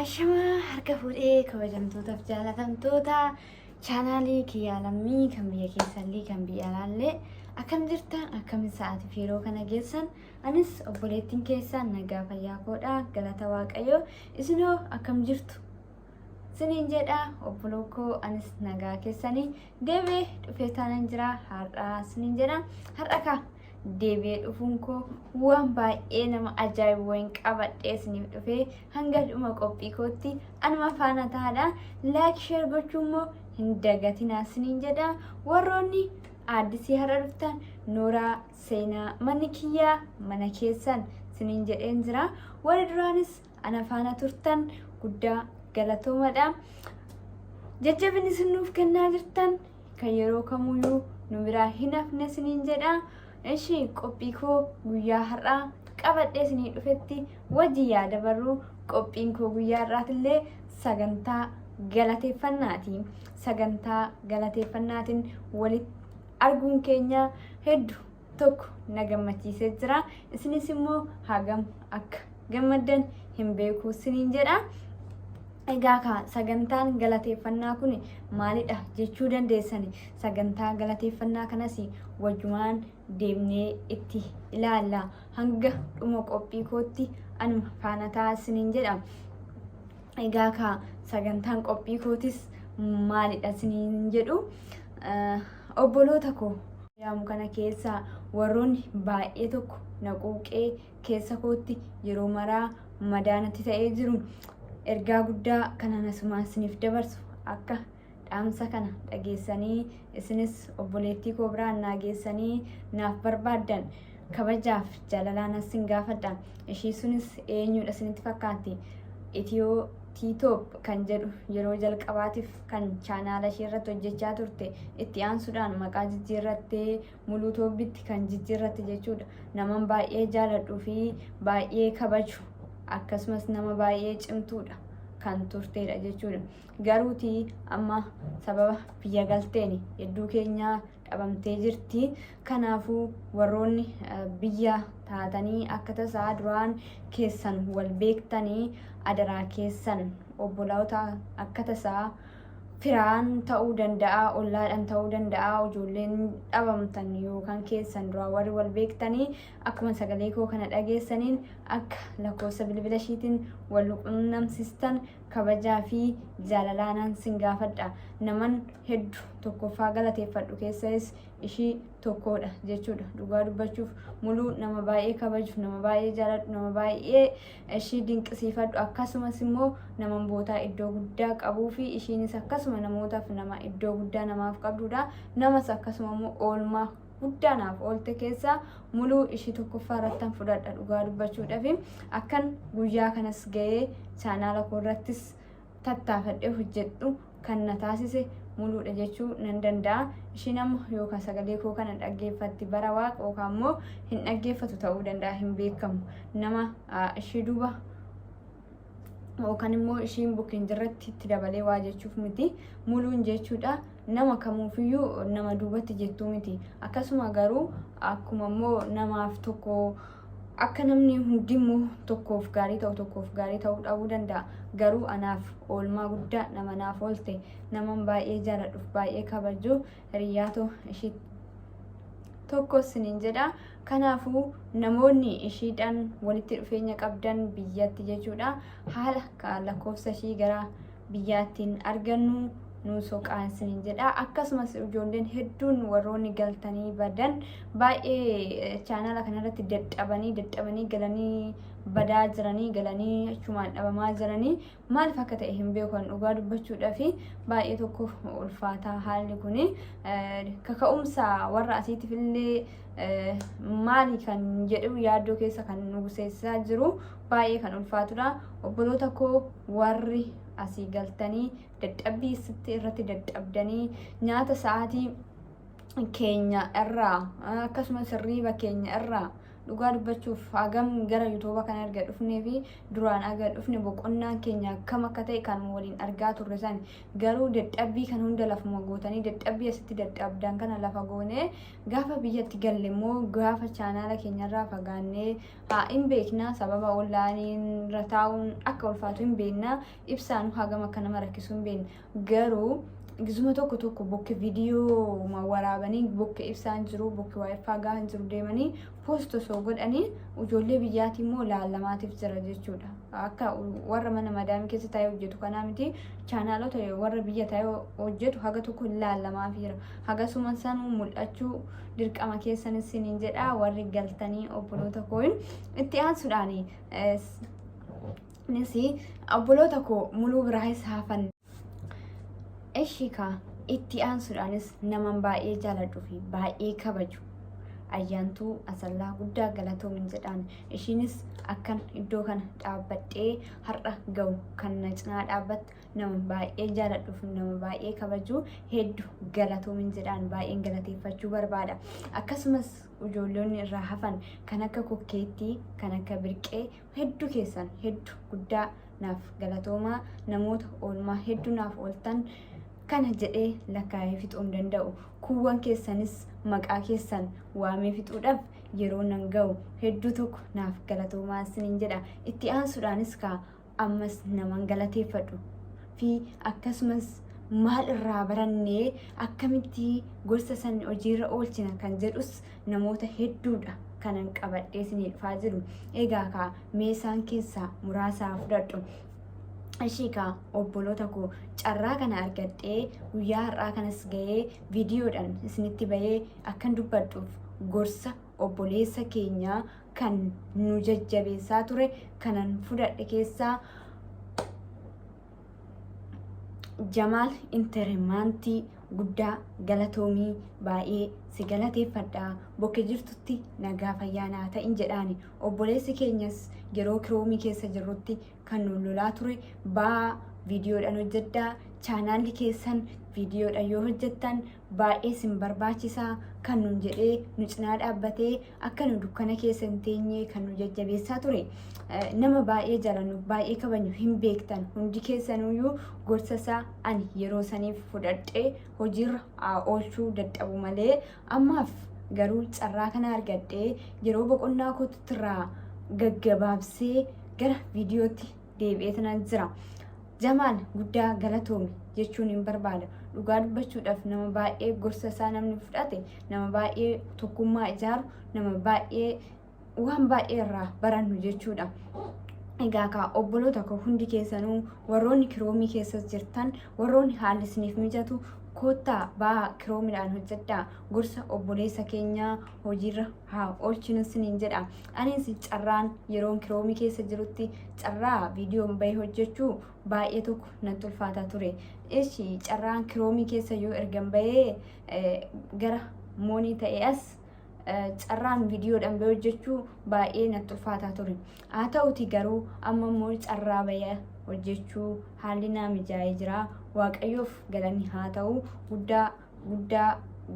Ashamaa harka fuudhee kabajamtootaaf jaalatamtoota chaanaalii kiyyaa lammii kan biyya keessallee kan biyya alaallee akkam jirtan, akkam sa'aatiif yeroo kana geessan? Anis obboleettiin keessan nagaa fayyaa koodha, galata Waaqayyoo. Isinoo akkam jirtu siniin jedha obboloo koo. Anis nagaa keessanii deebi'ee dhufee taanan jira har'aa siniin jedha. Har'a kaa deebi'ee dhufuun koo waan baay'ee nama ajaa'ibu wayin qabadhee isiniif dhufee, hanga dhuma qophii kootti anuma faana taadha. Like, share gochuu immoo hin dagatinaa isiniin jedha. Warroonni aaddisii har'a dhuftan, nooraa seenaa, manni kiyyaa mana keessan isiniin jedheen jira. Warri duraanis ana faana turtan guddaa galatoomadha. Jajjabinni isin nuuf kennaa jirtan kan yeroo kamuyyuu nu biraa hin hafne isiniin jedha. Ishi qophii koo guyyaa har'aa qabadhee isinii dhufetti wajji yaada barruu. Qophiin koo guyyaa har'aatillee sagantaa galateeffannaati. Sagantaa galateeffannaatiin walitti arguun keenya hedduu tokko na gammachiisee jira. Isinis immoo hagam akka gammaddan hin beeku isiniin jedha. Egaa kaa sagantaan galateeffannaa kun maalidha jechuu dandeessani. Sagantaa galateeffannaa kanas wajjumaan deemnee itti ilaalla. Hanga dhuma qophii kootti anuma faana ta'a isiniin jedha. Egaa kaa sagantaan qophii kootis maalidha isiniin jedhu. Obboloota koo yaamu kana keessaa warroonni baay'ee tokko na quuqee keessa kootti yeroo maraa madaanatti ta'ee jiru, ergaa guddaa kanan asumaan isiniif dabarsu, akka dhaamsa kana dhageessanii isinis obboleettii koo biraan naa geessanii naaf barbaaddan kabajaaf jaalalaan asin gaafadha. Ishii sunis eenyudha isinitti fakkaatti? Itiyoo Tiitoop kan jedhu yeroo jalqabaatiif kan chaanaala ishee irratti hojjechaa turte, itti aansuudhaan maqaa jijjiirrattee Muluu Toobbitti kan jijjiirratte jechuudha. Naman baay'ee jaaladhuu fi baay'ee kabaju, akkasumas nama baay'ee cimtuudha kan turteedha jechuudha. Garuutii amma sababa biyya galteen hedduu keenyaa dhabamtee jirti. Kanaafuu warroonni biyya taatanii akka tasaa duraan keessan wal beektanii, adaraa keessan obboloota akka tasaa firaan ta'uu danda'a, ollaadhaan ta'uu danda'a, ijoolleen dhabamtan yookaan keessan duraa warri wal beektanii akkuma sagalee koo kana dhageessaniin akka lakkoofsa bilbila ishiitiin wal qunnamsistan kabajaa fi jaalalaanaan sin gaafadha. Naman hedduu tokkoffaa galateeffadhu keessas ishii tokkodha jechuudha. Dhugaa dubbachuuf Muluu nama baay'ee kabaju, nama baay'ee jaaladhu, nama baay'ee ishii dinqisiifadhu, akkasumas immoo nama bootaa iddoo guddaa qabuu fi ishiinis akkasuma namootaaf nama iddoo guddaa namaaf qabdudha. Namas akkasuma immoo oolmaa guddaa naaf oolte keessaa Muluu ishii tokkoffaa irrattan fudhadha. Dhugaa dubbachuudhaaf akkan guyyaa kanas ga'ee chaanaala koo irrattis tattaafadhee hojjedhu kan na taasise Muluudha jechuu nan danda'a. Ishiin amma yookaan sagalee koo kana dhaggeeffatti bara waaqa yookaan immoo hin dhaggeeffatu ta'uu danda'a, hin beekamu. Nama ishii duuba yookaan immoo ishiin bukkeen jirratti itti dabalee waa jechuuf miti. Muluun jechuudha nama kamuufiyyuu nama duubatti jettuu miti. Akkasuma garuu akkuma immoo namaaf tokko akka namni hundimmoo tokkoof gaarii ta'u tokkoof gaarii ta'uu dhabuu danda'a. Garuu anaaf oolmaa guddaa nama naaf oolte, naman baay'ee jaaladhuuf baay'ee kabaju hiriyyaatoo ishii tokko sinin jedha. Kanaafuu namoonni ishiidhaan walitti dhufeenya qabdan biyyatti jechuudha, haala lakkoofsa ishii gara biyyaattiin argannu nu soqaa isiniin jedha. Akkasumas ijoolleen hedduun warroonni galtanii badan baay'ee chaanaala kanarratti dadhabanii dadhabanii galanii badaa jiranii, galanii achumaan dhabamaa jiranii maaliif akka ta'e hin beekan. Dhugaa dubbachuudhaaf baay'ee tokko ulfaataa haalli kuni. Kaka'umsa warra asiitiif illee maali kan jedhu yaaddoo keessa kan nu seessisaa jiru, baay'ee kan ulfaatudha. Obboloota koo warri asii galtanii dadhabbii sitti irratti dadhabdanii nyaata sa'aatii keenya irraa akkasumas hirriiba keenya irraa Dhugaa dubbachuuf hagam gara yuutuuba kana erga dhufnee fi duraan aga dhufne boqonnaan keenya akkam akka ta'e kan waliin argaa turre san, garuu dadhabbii kan hunda lafuma gootanii, dadhabbii asitti dadhabdan kana lafa goonee gaafa biyyatti galle immoo gaafa chaanaala keenyarraa fagaannee haa hin beekna. Sababa onlaayiniin irra taa'uun akka ulfaatu hin beekna, ibsaan hagam akka nama rakkisu hin beekna. Garuu gizuma tokko tokko bokke viidiyoo waraabanii, bokke ibsaan jiru, bokke waayifaa gahaan jiru, deemanii post osoo godhanii ijoollee biyyaati immoo laalamaatiif jira jechuudha. Akka warra mana madaamii keessa taa'ee hojjetu kanaa miti, chaanaalota warra biyya taa'ee hojjetu haga tokko laalamaaf jira. Hagasuma sanuu mul'achuu dirqama keessanis siniin jedha warri galtanii obboloota koo. Itti aansuudhaan nis obboloota koo muluu biraayis hafan. Eshi kaa, itti aansuudhaanis naman baay'ee jaaladhuu fi baay'ee kabaju Ayyaantuu Asallaa guddaa galatoomin jedhaan. Ishiinis akkan iddoo kana dhaabbadhee har'a ga'u kan na cinaa dhaabbattu, nama baay'ee jaaladhuu fi nama baay'ee kabaju, hedduu galatoomin jedhaan, baay'een galateeffachuu barbaada. Akkasumas ijoollonni irraa hafan kan akka Kokkeettii, kan akka Birqee, hedduu keessan hedduu guddaa naaf galatoomaa. Namoota oolmaa hedduu naaf ooltan kana jedhee lakkaa'ee fixuu hin danda'u. Kuuwwan keessanis maqaa keessan waamee fixuudhaaf yeroo nan ga'u, hedduu tokko naaf galatoomaa isiniin jedha. Itti aansuudhaanis kaa ammas naman galateeffadhu fi akkasumas maal irraa barannee akkamitti gorsa san hojiirra oolchina kan jedhus namoota hedduudha kanan qabadhee isinii dhufaa jiru. Egaa kaa mee isaan keessaa muraasaa fudhadhu. Ishii kaa obboloota koo, carraa kana argadhee guyyaa har'aa kanas ga'ee viidiyoodhaan isinitti bahee akkan dubbadhuuf gorsa obboleessa keenyaa kan nu jajjabeessaa ture kanan fudhadhe keessaa Jamaal Interimaantii guddaa galatoomii, baay'ee si galateeffadha. Bokke jirtutti nagaa fayyaa naa ta'in jedhaani. Obboleessi keenyas yeroo kiroomii keessa jirrutti kan nu lolaa ture, ba'aa viidiyoodhaan hojjedhaa, chaanaalli keessan viidiyoodhaan yoo hojjettan baay'ee sin barbaachisaa kan nun jedhee nu cinaa dhaabbatee akka nu dukkana keessa hin teenye kan nu jajjabeessaa ture, nama baay'ee jaalannu, baay'ee kabajnu hin beektan hundi keessanuyyuu. Gorsa isaa ani yeroo saniif fudhadhee hojiirra oolchuu dadhabu malee, ammaaf garuu carraa kana argadhee yeroo boqonnaa kootirraa gaggabaabsee gara viidiyootti deebi'ee tanan jira. Jamaal guddaa galatoomi jechuun hin barbaada. Dhugaa dubbachuudhaaf nama baay'ee gorsa isaa namni fudhate, nama baay'ee tokkummaa ijaaru, nama baay'ee waan baay'ee irraa barannu jechuudha. Egaa kaa obboloota koo, hundi keessanuu warroonni kiroomii keessa jirtan, warroonni haalli isiniif mijatu, koottaa ba'aa kiroomiidhaan hojjedhaa, gorsa obboleessa keenyaa hojiirra haa oolchinu isiniin jedha. Anis carraan yeroon kiroomii keessa jirutti carraa viidiyoon bahee hojjechuu baay'ee tokko natti ulfaataa ture. Ishi, carraan kiroomii keessa yoo ergan bahee gara moonii ta'e as carraan viidiyoodhaan bahee hojjechuu baay'ee natti ulfaataa ture. Haa ta'uti garuu amma immoo carraa bahee hojjechuu haalli naa mijaa'ee jira. Waaqayyoof galanni haa ta'u, guddaa guddaa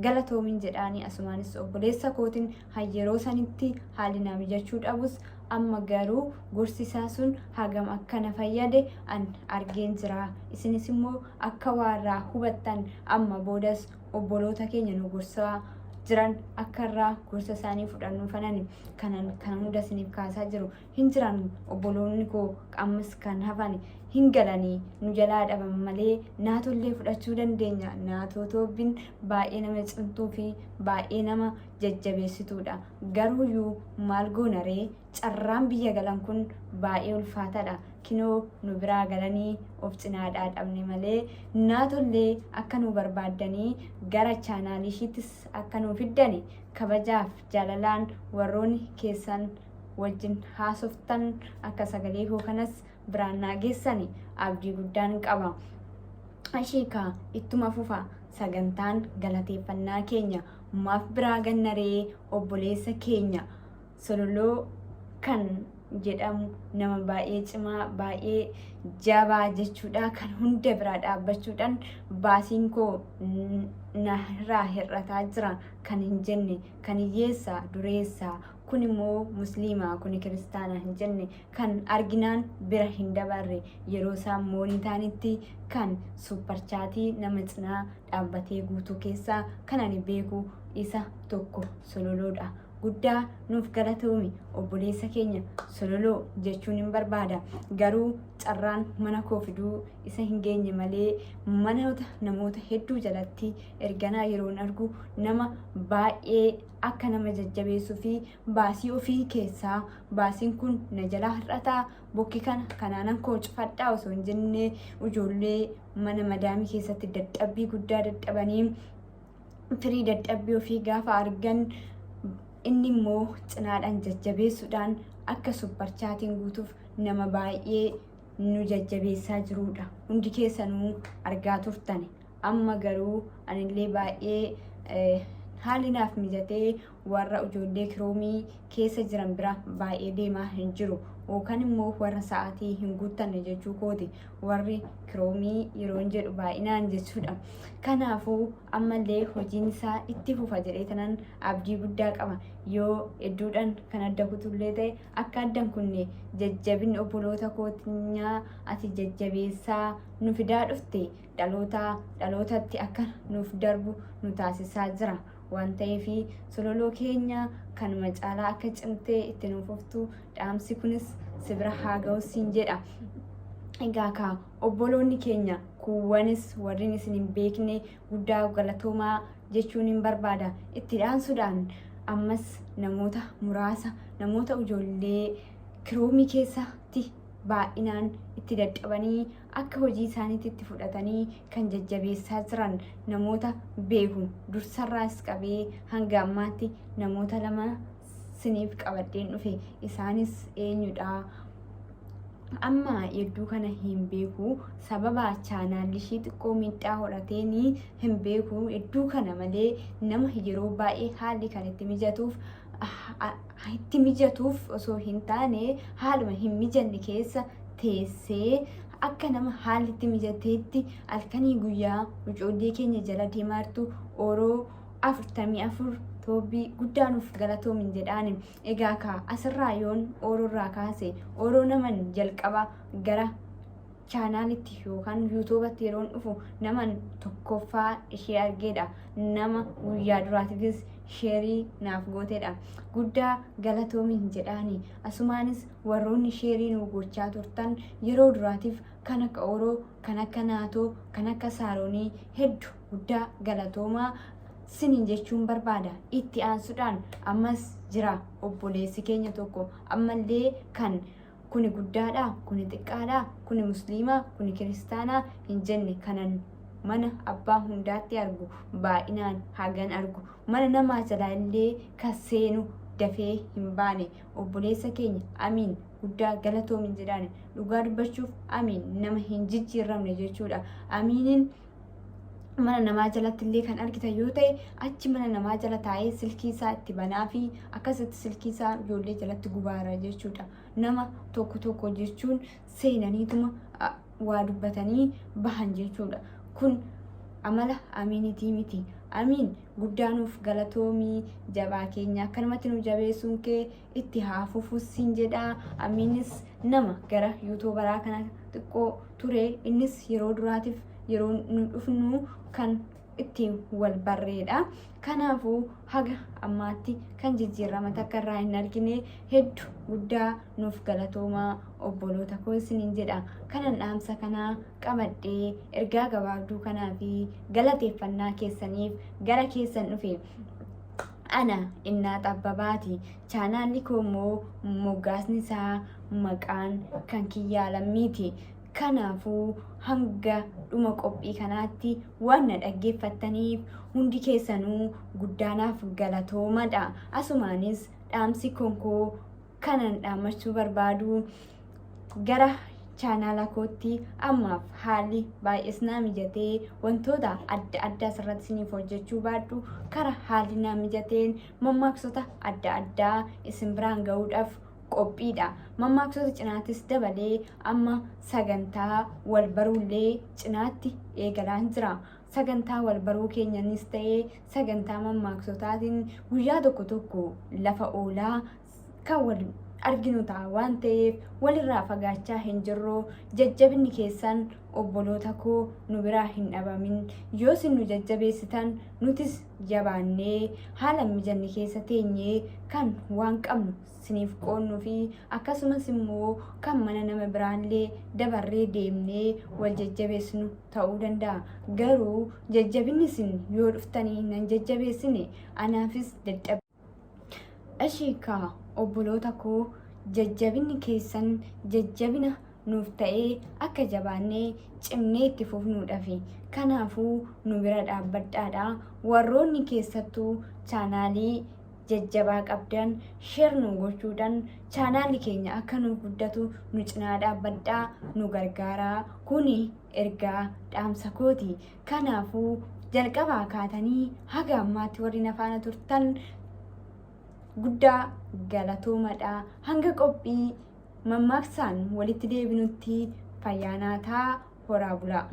galatoomin jedhaanii. Asumaanis obboleessa kootiin yeroo sanitti haalli naa mijachuu dhabus, amma garuu gorsi isaa sun hagam akka na fayyade an argeen jira. Isinis immoo akka waarraa hubattan, amma boodas obboloota keenya nu gorsaa jiran akka irraa gorsa isaanii fudhannu fanan kanan kana hunda isiniif kaasaa jiru. Hin jiran obboloonni koo ammas kan hafan hin galanii nu jalaa dhaban malee naatollee fudhachuu dandeenya. Naatoo toobbiin baay'ee nama cimtuu fi baay'ee nama jajjabeessituudha. Garuuyyuu maal goona ree, carraan biyya galan kun baay'ee ulfaataadha. Kinoo nu biraa galanii of cinaadhaa dhabne malee, naatollee akka nu barbaaddanii gara chaanaalii ishiittis akka nu fiddani kabajaaf jaalalaan warroonni keessan wajjin haasoftan akka sagalee koo kanas biraan naa geessani abdii guddaan qaba. Ishii kaa ittuma fufa sagantaan galateeffannaa keenya. Maaf biraa gannaree obboleessa keenya Sololoo kan jedhamu, nama baay'ee cimaa, baay'ee jabaa jechuudha, kan hunda biraa dhaabbachuudhaan baasiin koo narraa hir'ataa jira kan hin jenne, kan hiyyeessaa dureessaa Kun immoo musliima, kuni kiristaana hin jenne, kan arginaan bira hin dabarre, yeroo isaan moonii ta'anitti kan super chatii nama cinaa dhaabbatee guutuu keessaa kan ani beeku isa tokko Sololoodha. Guddaa nuuf galatoomi obboleessa keenya Sololoo jechuun hin barbaada. Garuu carraan mana koo fiduu isa hin geenye malee manoota namoota hedduu jalatti erganaa yeroon argu nama baay'ee akka nama jajjabeessuu fi baasii ofii keessaa baasiin kun na jalaa hir'ataa, bokki kana kanaanan koo cufadhaa osoo hin jenne, ijoollee mana madaamii keessatti dadhabbii guddaa dadhabanii firii dadhabbii ofii gaafa argan inni immoo cinaadhaan jajjabeessuudhaan akka super chatiin guutuuf nama baay'ee nu jajjabeessaa jirudha. Hundi keessanuu argaa turtani. Amma garuu anillee baay'ee haalli naaf mijatee warra ijoollee kiroomii keessa jiran bira baay'ee deemaa hin jiru. Yookaan immoo warra sa'aatii hin guuttanne jechuu kooti. Warri kiroomii yeroon jedhu baay'inaan jechuudha. Kanaafuu ammallee hojiin isaa itti fufa jedhee tanan abdii guddaa qaba. Yoo hedduudhaan kan adda kutullee ta'e, akka addan kunne jajjabinni obboloota kootinyaa ati jajjabeessaa nu fidaa dhufte dhaloota dhalootatti akka nuuf darbu nu taasisaa jira. Waan ta'eef Sololoo keenya kanuma caalaa akka cimtee itti nuuf fuftu dhaamsi kunis si bira haa ga'u siin jedha. Egaa kaa obboloonni keenya kuuwwanis warreen isin hin beekne guddaa galatoomaa jechuun hin barbaada. Itti dhaansuudhaan ammas namoota muraasa, namoota ijoollee kiroomii keessatti baay'inaan itti dadhabanii akka hojii isaaniitti itti fudhatanii kan jajjabeessaa jiran namoota beeku dursarraas qabee hanga ammaatti namoota lama siniif qabadheen dhufe. Isaanis eenyudha? Amma hedduu kana hin beeku, sababa chaanaalli ishii xiqqoo miidhaa hodhateen hin beeku hedduu kana malee, nama yeroo baay'ee haalli kan itti mijatuuf osoo hin taane haaluma hin mijanne keessa teessee akka nama haalli itti mijateetti halkanii guyyaa ijoollee keenya jala deemaa jirtu, Ooroo 44 Toobbii, guddaa nuuf galatoomin jedhaani. Egaa kaa asirraa yoon Ooroorraa kaase, Ooroo naman jalqaba gara chaanaalitti yookaan yuutuubatti yeroon dhufu naman tokkoffaa ishee argeedha. Nama guyyaa duraatiifis share naaf gooteedha. Guddaa galatoomin jedhaani. Asumaanis warroonni share nu gochaa turtan yeroo duraatiif, kan akka Ooroo, kan akka Naatoo, kan akka Saaroonii, hedduu guddaa galatoomaa sinin jechuun barbaada. Itti aansuudhaan ammas jira obboleessi keenya tokko ammallee, kan kuni guddaadha, kuni xiqqaadha, kuni musliimaa, kuni kiristaanaa hin jenne, kanan mana abbaa hundaatti argu, baay'inaan hagan argu, mana namaa jalaa illee kan seenu dafee hin baane, obboleessa keenya Amiin, guddaa galatoomin jedhaan. Dhugaa dubbachuuf Amiin nama hin jijjiiramne jechuudha. Amiiniin mana namaa jalatti illee kan argitan yoo ta'e, achi mana namaa jala taa'ee silkii isaa itti banaa fi akkasitti silkii isaa ijoollee jalatti gubaara jechuudha. Nama tokko tokko jechuun seenaniituma waa dubbatanii bahan jechuudha. Kun amala Amiinitii miti. Amiin, guddaa nuuf galatoomii, jabaa keenya, akkanumatti nu jabeessuun kee itti haa fufus siin jedha. Amiinis nama gara yuutuubaraa kana xiqqoo ture. Innis yeroo duraatiif yeroo nu dhufnu kan ittiin wal barreedha. Kanaafuu haga ammaatti kan jijjiirama takka irraa hin argine. Hedduu guddaa nuuf galatoomaa obboloota koo isiniin jedha. Kanan dhaamsa kanaa qabadhee ergaa gabaabduu kanaa fi galateeffannaa keessaniif gara keessan dhufe. Ana Innaa Xabbabaati. Chaanaalli koo immoo moggaasni isaa maqaan kan kiyyaa lammiiti. Kanaafuu hanga dhuma qophii kanaatti waan na dhaggeeffattaniif hundi keessanuu guddaanaaf galatoomadha. Asumaanis dhaamsi konkoo kanan dhaammachuu barbaadu, gara chaanaala kootti ammaaf haalli baay'ees naa mijatee wantoota adda addaa asirratti isiniif hojjechuu baadhu, kara haalli naa mijateen mammaaksota adda addaa isin biraan ga'uudhaaf qophiidha. Mammaaksota cinaattis dabalee amma sagantaa wal baruullee cinaatti eegalaan jira. Sagantaa wal baruu keenyanis ta'ee sagantaa mammaaksotaatiin guyyaa tokko tokko lafa oolaa kan wal arginu ta'a waan ta'eef walirraa fagaachaa hin jirru. Jajjabinni keessan obboloota koo nu biraa hin dhabamin. Yoo isin nu jajjabeessitan nutis jabaannee haala mijanne keessa teenyee kan waan qabnu siniif qoonnuu fi akkasumas immoo kan mana nama biraallee dabarree deemnee wal jajjabeessinu ta'uu danda'a. Garuu jajjabinni isin yoo dhuftanii nan jajjabeessine anaafis dadhabbii. Eshi kaa obboloota koo jajjabinni keessan jajjabina nuuf ta'ee akka jabaannee cimnee itti fufnuudhafi. Kanaafuu nu bira dhaabbadhaadha. Warroonni keessattuu chaanaalii jajjabaa qabdan share nu gochuudhaan chaanaalli keenya akka nuuf guddatu nu cinaa dhaabbadhaa nu gargaaraa. Kuni ergaa dhaamsa kooti. Kanaafuu jalqabaa kaatanii haga ammaatti warri na faana turtan guddaa galatoomadha. Hanga qophii mammaaksaan walitti deebinutti fayyaa naa ta'a horaa bulaa.